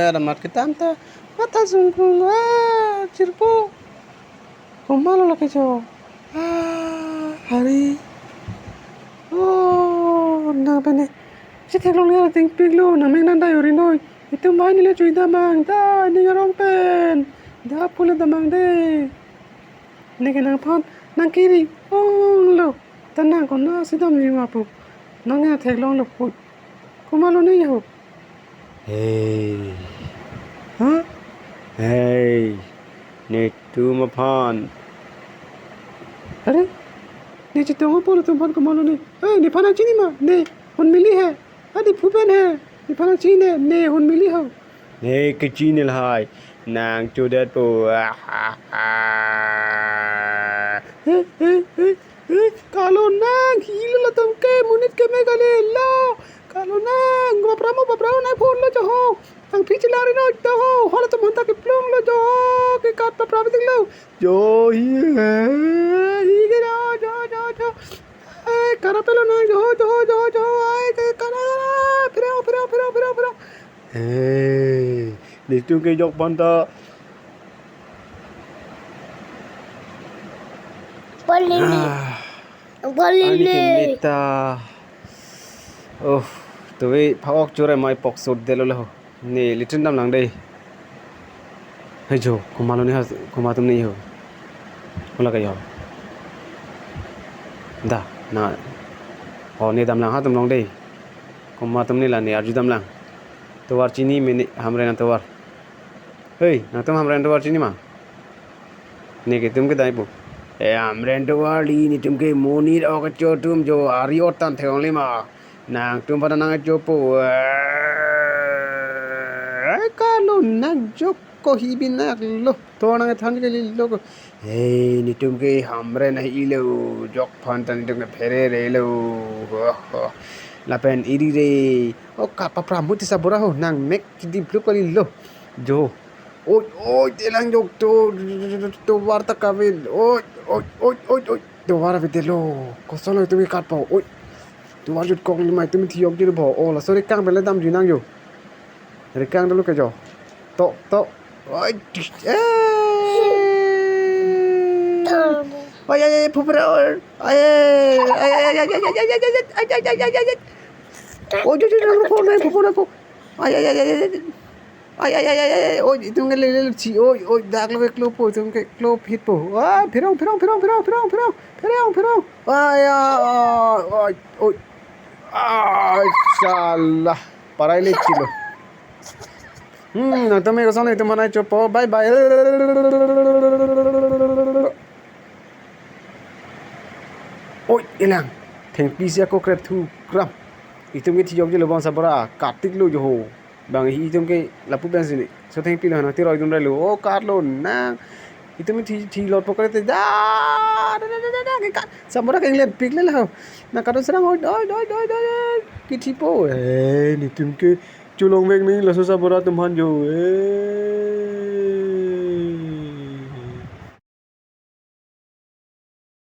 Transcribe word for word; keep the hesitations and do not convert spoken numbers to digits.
Adamat ketam ta matha sungkung, ah, chirpo. Komatlo lake jo. Ah, hari. Oh, nang pen ne. Si theklongle ating piklo, nang meng nang dai uri noi. Itum bai nile chui damang, dai ning arong pen. Da pule damang de. Neke nangphan nangkiri onglo. Ta nang konatsi damji ma pu. Nang ya theklonglo pu. Komatlo ne ho. Hey. Ha? Hey. Netum aphan. Are? Ne chetong apor atum aphan komatlo ne. Hey, nephan nangchini ma? Ne, Hunmili he. Adi phupen he. Nephan nangchini ne, ne Hunmili ho. Ne kechini lahai. Nang chodet po. Ah, ah, ah. He, he, he, he. Kalo nang, hilo latum ke, monit keme kalilo. Kalo nang, bapramo, bapramo nang phone lo jo ho. Nang phi chelari lo jo ho. Halatum aphanta keplonglo jo ho. Kekat bapra bitik lo. Jo hi, hi ke jo, jo, jo, jo. Ai, karapelo nang jo ho, jo ho, jo ho, jo ho. Ai, ke kara, kara. Phirang, phirang, phirang, phirang, phirang. Hey, netum ke jok panta. Pali ni. Ah, Pali ani ke ni. Meta. Oh, tuwe phak-ok chore mai pok sot delo lo. Ne latrine damlang dei. Hei jo, komatlo ne ha, komat atum ne ho. Hala ke jo. Da, na. Oh, ne damlang ha atum long dei. Komat atum ne la ne arju damlang. Tovar chini mene Hamren atovar. Hei, nangtum Hamren atovar chini ma? Ne ketum ke dai po. E Hamren atovar li netum ke monit ok cho atum jo ari otan theklongle ma. Nangtum pada nang cho po. Eh, kalo nang jok ko hi binak lo. To nang than ke li lo ko. Hei, netum ke Hamren ahilo, jok phan ta netum ke pherere lo. Ho, ho. Lapen iri re. Oh, kapa pramu ti sabora ho, nang mek kidi blup kalilo. Jo. Oi, oi, telang jok to, to, to, to, tovar ta kavil. Oi, oi, oi, oi, oi. Tovar ave delo. Kosonlo itum ke kat po. Oi. Tovar jut kok lima itum thi-ok jut bo. Oh, laso rekang pen le damji nang jo. Rekang dolo ke jo. Tok, tok. Oi, eh. Oi, oi, oi, phupra, oi. Oi, oi, oi, oi. Oi, oi, oi, oi, oi, oi. Oi, oi, oi, oi, oi, oi. Oi, oi, oi, oi, oi, oi. Oi, oi, oi, oi, oi, oi. Oi, itum ke le, le, le, chi. Oi, oi, dak lo ke klo po, itum ke klo phit po. Ah, pherong, pherong, pherong. Oi, oi, oi, oi. Ai, salah. Parai le chilo. Hmm, nangtum ke kosonlo itum aphan nang cho po. Bye bye. Oi, elang. Thengpi si ako krep thu kram. Itum ke thi-ok jelo bang sabora. Katik lo jo ho. Bang hi itum ke lapu bang sini. So thengpi lo nang tiroi dun rai lo. Oh, kalo nang. Itum thi, thi lot pokre te da, da, da, da, da, da, ke ka, sabora ke inglet pik le la. Na kadon serang, oi, oi, oi, oi, oi, oi. Ke thi po. Eh, netum ke cholong vek ni laso sabora atum aphan jo. Eh.